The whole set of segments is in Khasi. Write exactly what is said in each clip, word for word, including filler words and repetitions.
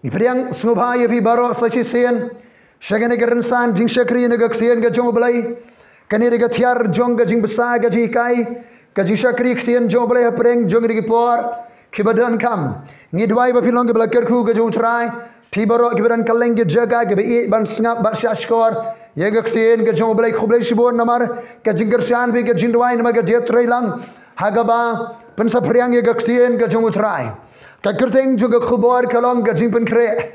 Ngi pdiang sngewbha ïa phi baroh sa shisien sha kane ka rynsan jingshakri na ka ktien ka jong U Blei. Kane ka dei ka tiar jong ka jingbsa, ka jinghikai, ka jingshakri ktien jong U Blei hapdeng jong kine ki por kiba donkam. Ngi duwai ba phin long kiba la kyrkhu ka jong U Trai. Phi baroh kiba don kylleng ki jaka kiba ïeit ban sngap bad shahshkor ïa ka ktien ka jong U Blei. Khublei shibun namar ka jingkyrshan bad ka jingduwai namar ka jingtreilang ha kaba pynsaphriang ïa ka ktien ka jong U Trai. Ka kyrteng jong ka khubor ka long ka jingpynkhreh.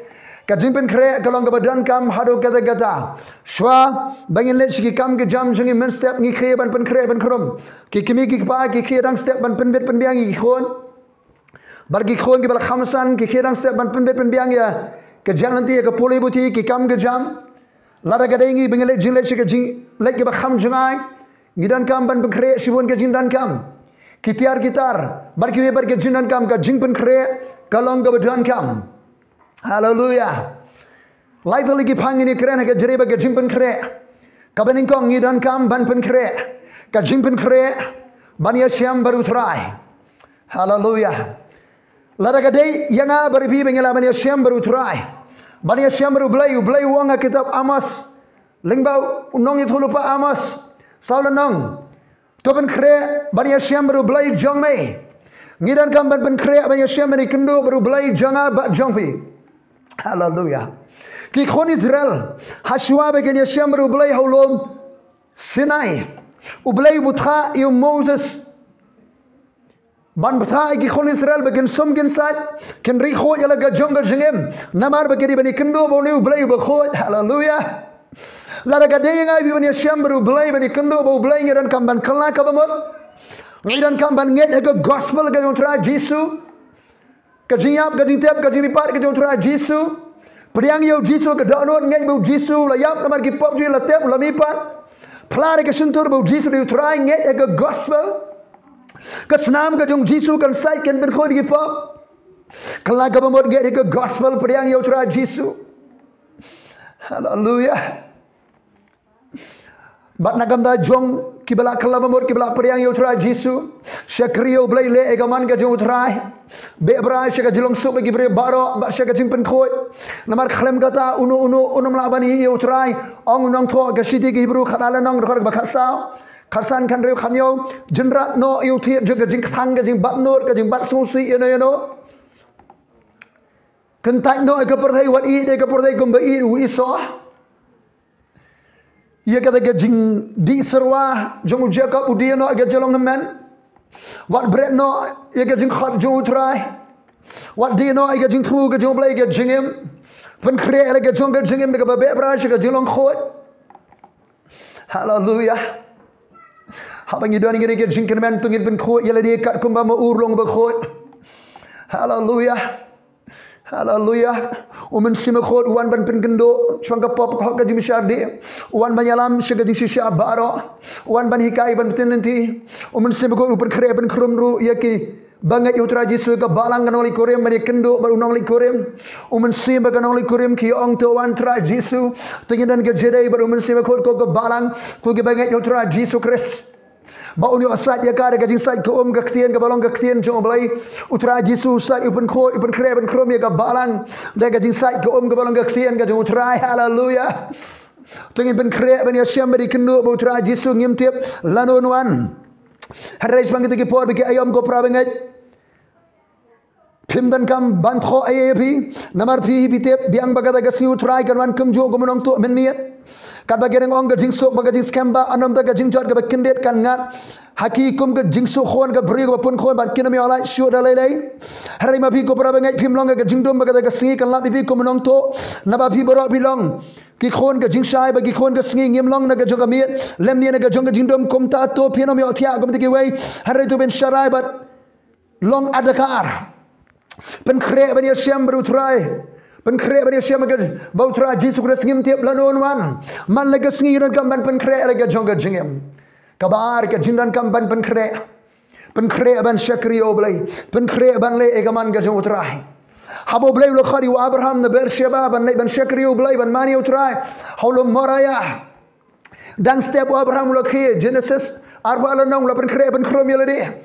Ka jingpynkhreh ka long kaba donkam haduh katta katta. Shuwa ba ngin leit sha ki kam ki jam jong ngi mynstep ngi khie ban pynkhreh ban khrum. Ki kmie ki kpa ki khie dang step ban pynbit pynbiang ïa ki khun. Bad ki khun kiba la kham san ki khie dang step ban pynbit pynbiang ïa ka jingïaid lynti, ïa ka pule puthi, ki kam ki jam. Lada ka dei ngi ba ngi leit jingleit sha ka jingleit kaba kham jngai, ngi donkam ban pynkhreh shibun ka jingdonkam. Ki tiar ki tar bad kiwei pat ki jingdonkam, ka jingpynkhreh ka long kaba donkam. Haleluya. Lai tylli ki phang ngin ïakren ha ka jingkren ba ka jingpynkhreh. Kaba nyngkong ngi donkam ban pynkhreh. Ka jingpynkhreh ban ïashem bad U Trai. Haleluya. Lada ka dei ïa nga bad ïa phi ba ngi lah ban ïashem bad U Trai, ban ïashem bad U Blei, U Blei u ong ha kitab Amos, lyngba u nongïathuhlypa Amos, saw lynnong. To pynkhreh ban ïashem bad U Blei jong me. Ngi donkam ban pynkhreh ban ïashem ban ïakynduh bad U Blei jong nga bad jong phi. Haleluya. Ki khun Israel, hashuwa ba kin ïashem bad U Blei ha u lum Sinai, U Blei u bthah ïa u Moses ban bthah ïa ki khun Israel ba kin sum kin sait, kin rieh khuid ïa la ka jong ka jingim. Namar ba ki dei ban ïakynduh bad une U Blei uba khuid. Haleluya. Lada ka dei ïa nga ïa phi ban ïashem bad U Blei, ban ïakynduh bad U Blei, ngi donkam ban kylla kaba mut. Ngi donkam ban ngeit ha ka gospel ka jong U Trai Jisu. Ka jingïap, ka jingtep, ka jingmihpat ka jong U Trai Jisu. Pdiang ïa U Jisu ha ka dohnud, ngeit ba U Jisu u la ïap namar ki pop jong ngi, la tep, u la mihpat. Phla da ka shyntur ba U Jisu u dei U Trai, ngeit ha ka gospel. Ka snam ka jong U Jisu kan sait, kan pynkhuid ïa ki pop. Kylla kaba mut, ngeit ha ka gospel, pdiang ïa U Trai Jisu. Haleluya. Bad na ka bynta jong kiba la kylla ba mut, kiba la pdiang ïa U Trai Jisu, shakri ïa U Blei, leh ïa ka mon ka jong U Trai. Beh brai sha ka jinglong suk ïa ki briew baroh bad sha ka jingpynkhuid. Namar khlem kata uno uno un ym lah ban ïeh ïa U Trai. Ong u nongthoh ka shithi ki Hebru khatar lynnong, dkhot kaba khatsaw, khatsan, khathynriew, khathynñiew: Jynrat noh ïa u thied jong ka jingkthang, ka jingbat nud, ka jingbat sngewsih ïano ïano. Kyntait noh ïa ka pyrthei, wat ïeit ïa ka pyrthei kumba ïeit u Esau. Ïa kata ka jingdih syrwa jong u Jakob, u die noh ïa ka jinglong hynmen. Wat bret noh ïa ka jingkhot jong U Trai. Wat die noh ïa ka jingthmu ka jong U Blei, ka jingim. Pynkhreh ïa la ka jong ka jingim da kaba beh brai sha ka jinglong khuid. Haleluya. Haba ngi don ïa kane ka jingkyrmen, to ngin pynkhuid ïa lade katkum ba ma u ruh long uba khuid. Haleluya. Haleluya. U Mynsiem Bakhuid u wan ban pynkynduh shaphang ka pop, ka hok, ka jingbishar dih. U wan ban ïalam sha ka jingshisha baroh. U wan ban hikai, ban pyntip lynti. U Mynsiem Bakhuid u pynkhreh, pynkhrum ruh ïa ki bangeit ïa U Trai Jisu ha ka balang, ka nongleit kurim, ban ïakynduh bad u nongleit kurim. U Mynsiem bad ka nongleit kurim ki ong, to wan Trai Jisu. To ngin don ka jingïadei bad U Mynsiem Bakhuid, ko ka balang, ko ki bangeit ïa U Trai Jisu Khrist. Ba un ïoh sait ïa ka da ka jingsait ka um, ka ktien kaba long ka ktien jong U Blei. U Trai Jisu u sait, u pynkhuid, u pynkhreh, pynkhrum ïa ka balang da ka jingsait ka um kaba long ka ktien ka jong U Trai. Haleluya. To ngin pynkhreh ban ïashem bad ïakynduh bad U Trai Jisu, ngim tip lano un wan. Hynrei shaphang kita ki por, ba ki aïom, ko para bangeit, phim donkam ban thoh ei ei ïa phi. Namar phi hi phi tip biang ba kata ka sngi U Trai kan wan kumjuh kum u nongtuh mynmiet. Katba ki nang ong, ka jingsuk bad ka jingskhem bah, ym don ta ka jingjot kaba kyndit kan ngat ha ki kum ka jingsuk khun ka briew kaba pun khun, bad kin ym ïoh lait shuh da lei lei. Hynrei ma phi, ko para bangeit, phim long ha ka jingdum ba kata ka sngi kan lap ïa phi kum u nongtuh. Naba phi baroh phi long ki khun ka jingshai bad ki khun ka sngi, ngim long na ka jong ka miet lymne na ka jong ka jingdum. Kumta to phin ym ïoh thiah kum kita kiwei. Hynrei to phin sharai bad long adakar. Pynkhreh ban ïashem bad U Trai. Pynkhreh ban ïashem bad U Trai Jisu Khrist, ngim tip lano un wan. Man la ka sngi, ngi donkam ban pynkhreh la ka jong ka jingim. Kaba ar, ka jingdonkam ban pynkhreh. Pynkhreh ban shakri ïa U Blei. Pynkhreh ban leh ïa ka mon ka jong U Trai. Haba U Blei u la khot ïa u Abraham na Beersheba ban leit ban shakri ïa U Blei, ban mane ïa U Trai ha u lum Moriah. Dang step u Abraham u la khie, Genesis arphew ar lynnong, u la pynkhreh pynkhrum ïa lade.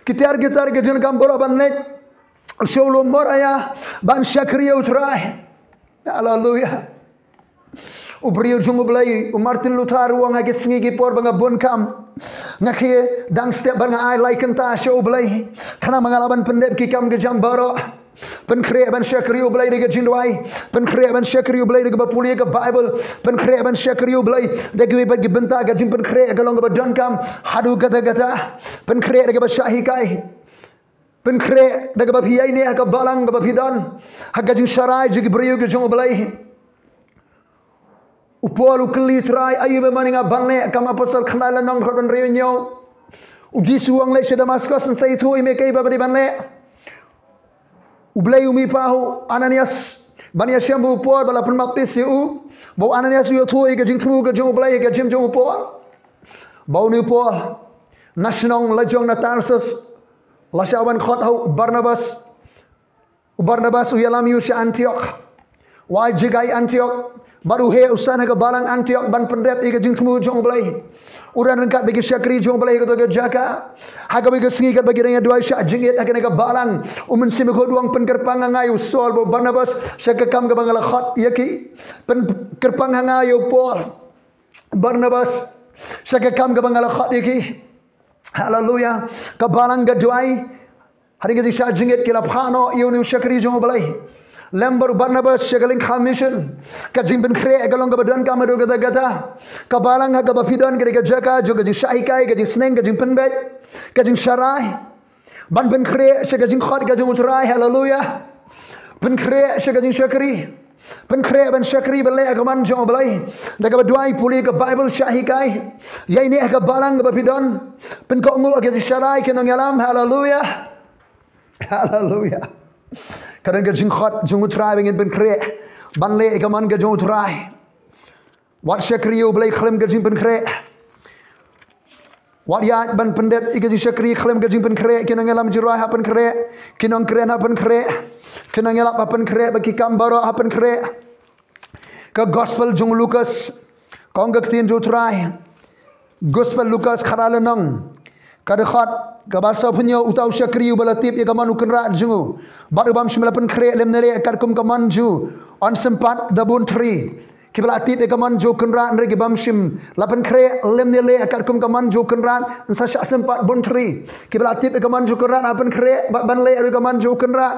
Ki tiar ki tar ki jingdonkam baroh ban leit. Shu lum bor ïa ban shakri ïa U Trai. Haleluya. U briew jong U Blei, u Martin Luther u ong, ha ki sngi ki por ba nga bun kam, nga khie dang step ba nga ai lai kynta sha U Blei, khnang ba nga lah ban pyndep ki kam ki jam baroh. Pynkhreh ban shakri U Blei da ka jingduwai. Pynkhreh ban shakri U Blei da kaba pule ka Baibl. Pynkhreh ban shakri U Blei da kiwei pat ki bynta. Ka jingpynkhreh ka long kaba donkam haduh katta katta. Pynkhreh da kaba shah hikai. Pynkhreh da kaba phi ïaineh ha ka balang kaba phi don, ha ka jingsharai jong ki briew ki jong U Blei. U Paul u kylli U Trai, aïu me mon ïa nga ban leh? Kam Apostol khyndai lynnong, dkhot ba hynriew hynñiew. U Jisu u ong, leit sha Damaskos, yn sa ïathuh ïa me kaei ba dei ban leh. U Blei u mih paw ha u Ananias ban ïashem bad u Paul bad la pynbaptis ïa u. Bad u Ananias u ïathuh ïa ka jingthmu ka jong U Blei ha ka jingim jong u Paul. Bad une u Paul na shnong lajong na Tarsus la shah wan khot ha u Barnabas. U Barnabas u ïalam ïa u sha Antiok. U ai jngai Antiok bad u heh u san ha ka balang Antiok ban pyndep ïa ka jingthmu jong U Blei. U don ryngkat bad ki shakri jong U Blei ha kato ka jaka. Ha kawei ka sngi katba ki dang ïaduwai shah jingit ha kane ka balang, U Mynsiem Bakhuid u ong, pynkyrpang ha nga ïa u Saul bad u Barnabas sha ka kam kaba nga la khot ïa ki. Pynkyrpang ha nga ïa u Paul, Barnabas, sha ka kam kaba nga la khot ïa ki. Haleluya. Ka balang ka duwai. Hadien ka jingshah jingit ki la phah noh ïa une u shakri jong U Blei lem bad u Barnabas sha ka lyngkha mission. Ka jingpynkhreh ka long kaba donkam haduh katta katta. Ka balang ha kaba phi don ka dei ka jaka jong ka jingshah hikai, ka jingsneng, ka jingpynbeit, ka jingsharai. Ban pynkhreh sha ka jingkhot ka jong U Trai. Haleluya. Pynkhreh sha ka jingshakri. Pynkhreh ban shakri ban leh ha ka mon jong U Blei da kaba duwai, pule ka Baibl, shah hikai. Ïaineh ha ka balang kaba phi don. Pynkohnguh ha ka jingsharai ki nongïalam. Haleluya. Haleluya. Ka don ka jingkhot jong U Trai ba ngin pynkhreh ban leh ha ka mon ka jong U Trai. Wat shakri ïa U Blei khlem ka jingpynkhreh. Wat ïaid ban pyndep ïa ka jingshakri khlem ka jingpynkhreh. Ki nongïalam jingrwai, ha pynkhreh. Ki nongkren, ha pynkhreh. Ki nongïalap, ha pynkhreh. Bad ki kam baroh, ha pynkhreh. Ka Gospel jong u Lukas, ka ong ka ktien jong U Trai. Gospel Lukas khatar lynnong, ka dkhot kaba sawphew hynñiew. Uta u shakri uba la tip ïa ka mon u kynrad jong u bad u bym shym la pynkhreh lymne leh katkum ka mon jong u, yn sympat da bun thri. Kiba la tip ïa ka mon jong u kynrad, hynrei ki bym shym la pynkhreh lymne leh katkum ka mon jong u kynrad, yn sa shah sympat bun thri. Kiba la tip ïa ka mon jong u kynrad, ha pynkhreh bad ban leh ruh ïa ka mon jong u kynrad.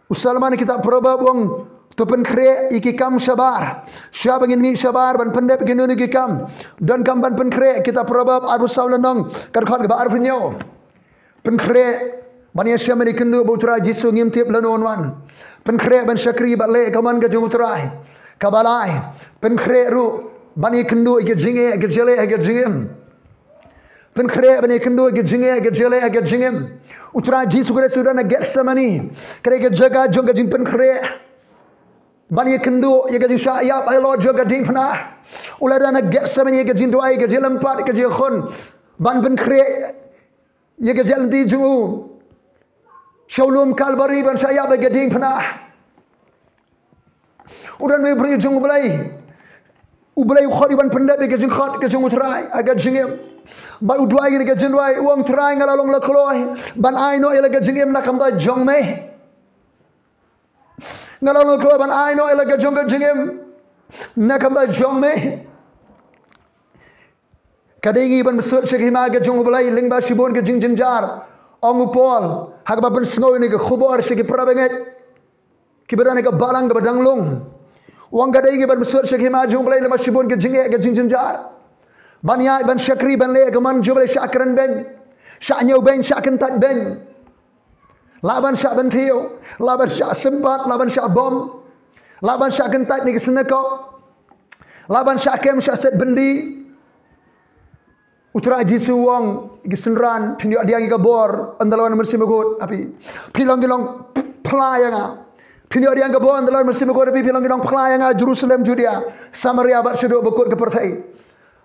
U Solomon ha kitab Proverb u ong, to pynkhreh ïa ki kam shabar. Shuwa ba ngin mih shabar ban pyndep ïa kino kino ki kam, donkam ban pynkhreh. Kitab Proverb arphew saw lynnong, ka dkhot kaba arphew hynñiew. Pynkhreh ban ïashem ban ïakynduh bad U Trai Jisu, ngim tip lano un wan. Pynkhreh ban shakri bad leh ka mon ka jong U Trai. Kaba lai, pynkhreh ruh ban ïakynduh ïa ka jingeh, ïa ka jingeh, ïa ka jingim. Pynkhreh ban ïakynduh ïa ka jingeh, ïa ka jingeh, ïa ka jingim. U Trai Jisu Khrist u don ha Gethsemane, ka dei ka jaka jong ka jingpynkhreh. Ban ïakynduh ïa ka jingshah ïap halor jong ka diengphna. U la don ha Gethsemane, ïa ka jingduwai, ïa ka jinglympat, ïa ka jingkhun. Ban pynkhreh ïa ka jingïaid lynti jong u sha u lum Kalbari ban shah ïap ha ka diengphna. U don uwei u briew jong U Blei. U Blei u khot ïa u ban pyndep ïa ka jingkhot ka jong U Trai ha ka jingim. Bad u duwai ïa ka jingduwai, u ong, Trai, nga la long la kloi ban ai noh ïa la ka jingim na ka bynta jong me. Nga la long la kloi ban ai noh ïa la ka jong ka jingim na ka bynta jong me. Ka dei ngi ban pynsuh sha ka hima ka jong U Blei lyngba shibun ka jingjynjar. Ong u Paul, ha kaba pynsngew ïa kane ka khubor sha ki parabangeit kiba don ha ka balang kaba dang lung. U ong ka dei ngi ban pynsuh sha ka hima jong U Blei lyngba shibun ka jingeh ka jingjynjar. Ban ïaid ban shakri ban leh ka mon jong U Blei, shah kren beiñ, shah ñiew beiñ, shah kyntait beiñ. Lah ban shah bynthiew, lah ban shah sympat, lah ban shah bom, lah ban shah kyntait na ki synagog, lah ban shah kem, shah set byndi. U Trai Jisu u ong ïa ki synran, phin ïoh diang ïa ka bor ynda la wan u Mynsiem Bakhuid ha phi. Phi long ki nongphla ïa nga. Phin ïoh diang ïa ka bor ynda la wan u Mynsiem Bakhuid ha phi. Phi long ki nongphla ïa nga, Jerusalem, Judea, Samaria bad shaduh ba kut ka pyrthei.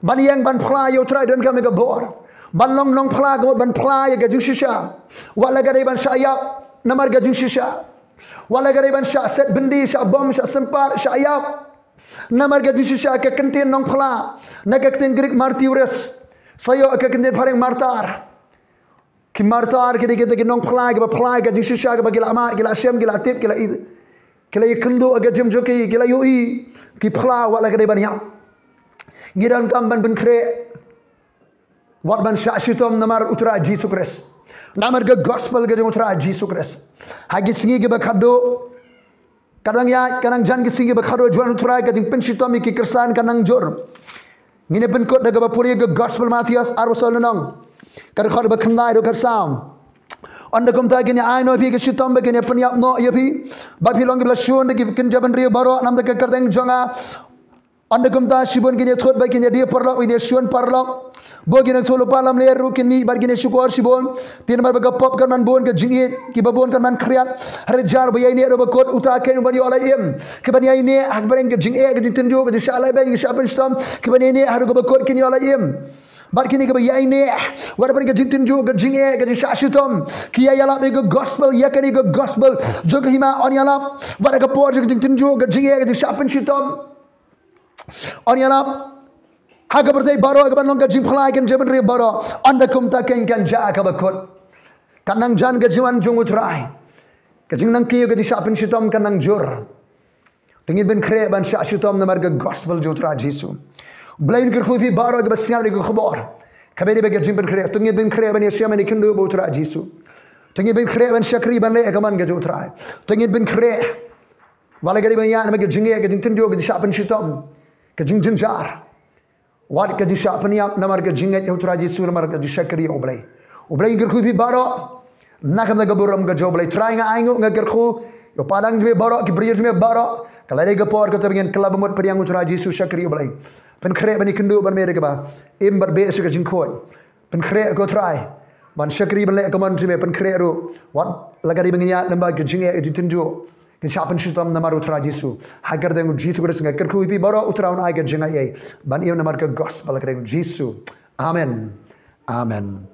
Ban ïeng ban phla ïa U Trai donkam ïa ka bor. Ban long nongphla ka mut ban phla ïa ka jingshisha. Wat la ka dei ban shah ïap namar ka jingshisha. Wat la ka dei ban shah set byndi, shah bom, shah sympat, shah ïap. Namar ka jingshisha. Ka kyntien nongphla na ka ktien Grik martyres, sa ïoh ka kyntien phareng martyr. Ki martyr ki dei kita ki nongphla kiba phla ka jingshisha kaba ki la mad, ki la shem, ki la tip, ki la i, ki la ïakynduh ha ka jingim jong ki, ki la ïohi, ki phla wat la ka dei ban ïap. Ngi donkam ban pynkhreh wat ban shah shitom namar U Trai Jisu Khrist, namar ka gospel ka jong U Trai Jisu Khrist. Ha ki sngi kiba khadduh, ka dang ïaid, ka dang jan ki sngi kiba khadduh jong U Trai, ka jingpynshitom ïa ki khristan ka nang jur. Ngin ïa pynkut da kaba pule ka gospel Mathaios arphew saw lynnong, ka dkhot ba khyndai haduh ka saw. Ynda kumta kin ïa ai noh ïa phi ka shitom bad kin ïa pynïap noh ïa phi, bad phin long kiba la shun da ki kynja bynriew baroh na ka bynta ka kyrteng jong nga. Ynda kumta shibun kin ïa thut bad kin ïa die paralok, kin ïa shun paralok. Bun ki nongïathuhlypa lamler ruh kin mih bad kin ïa shukor shibun. Te namar ba ka pop kan ban bun, ka jingïeit kiba bun kan ban khriat. Hynrei jar ba ïaineh ruh ba kut, uta keiñ uban ïoh la im. Kiban ïaineh ha ka pyrshah ka jingeh, ka jingtynjuh, ka jingshah lehbeiñ, ka jingshah pynshitom, kiban ïaineh haduh ba kut kin ïoh la im. Bad kine kiba ïaineh wat ha ka pyrshah ka jingtynjuh, ka jingeh, ka jingshah shitom, ki ïa ïalap ïa ka gospel, ïa kane ka gospel jong ka hima, yn ïalap wat ha ka por jong ka jingtynjuh, ka jingeh, ka jingshah pynshitom. Yn ïalap ha ka pyrthei baroh, kaban long ka jingphla ïa ki kynja bynriew baroh. Ynda kumta keiñ kan jia kaba kut. Kan nang jan ka jingwan jong U Trai. Ka jingnang kiew, ka jingshah pynshitom kan nang jur. To ngin pynkhreh ban shah shitom namar ka gospel jong U Trai Jisu. U Blei un kyrkhu ïa phi baroh kiba sngap ïa ka khubor kaba ïadei bad ka jingpynkhreh. To ngin pynkhreh ban ïashem ban ïakynduh bad U Trai Jisu. To ngin pynkhreh ban shakri ban leh ïa ka mon ka jong U Trai. To ngin pynkhreh wat la ka dei ban ïaid namar ka jingeh, ka jingtynjuh, ka jingshah pynshitom, ka jingjynjar, wat ka jingshah pynïap namar ka jingngeit ïa U Trai Jisu, namar ka jingshakri ïa U Blei. U Blei un kyrkhu ïa phi baroh na ka bynta ka burom ka jong U Blei. Trai, nga ainguh, nga kyrkhu ïa u padang jong me baroh, ki briew jong me baroh. Ka la dei ka por kata ba ngin kylla bamut pdiang, U Trai Jisu, shakri ïa U Blei. Pynkhreh ban ïakynduh bad me da kaba im bad beh sha ka jingkhuid. Pynkhreh ko Trai ban shakri ban leh ka mon jong me. Pynkhreh ruh wat la ka dei ba ngin ïaid lyngba ka jingeh, ka jingtynjuh, ka jingshah pynshitom namar U Trai Jisu. Ha ka kyrteng U Jisu Khrist nga kyrkhu ïa phi baroh, U Trai un ai ka jingaiei ban ïoh namar ka gospel, ha ka kyrteng U Jisu. Amen. Amen.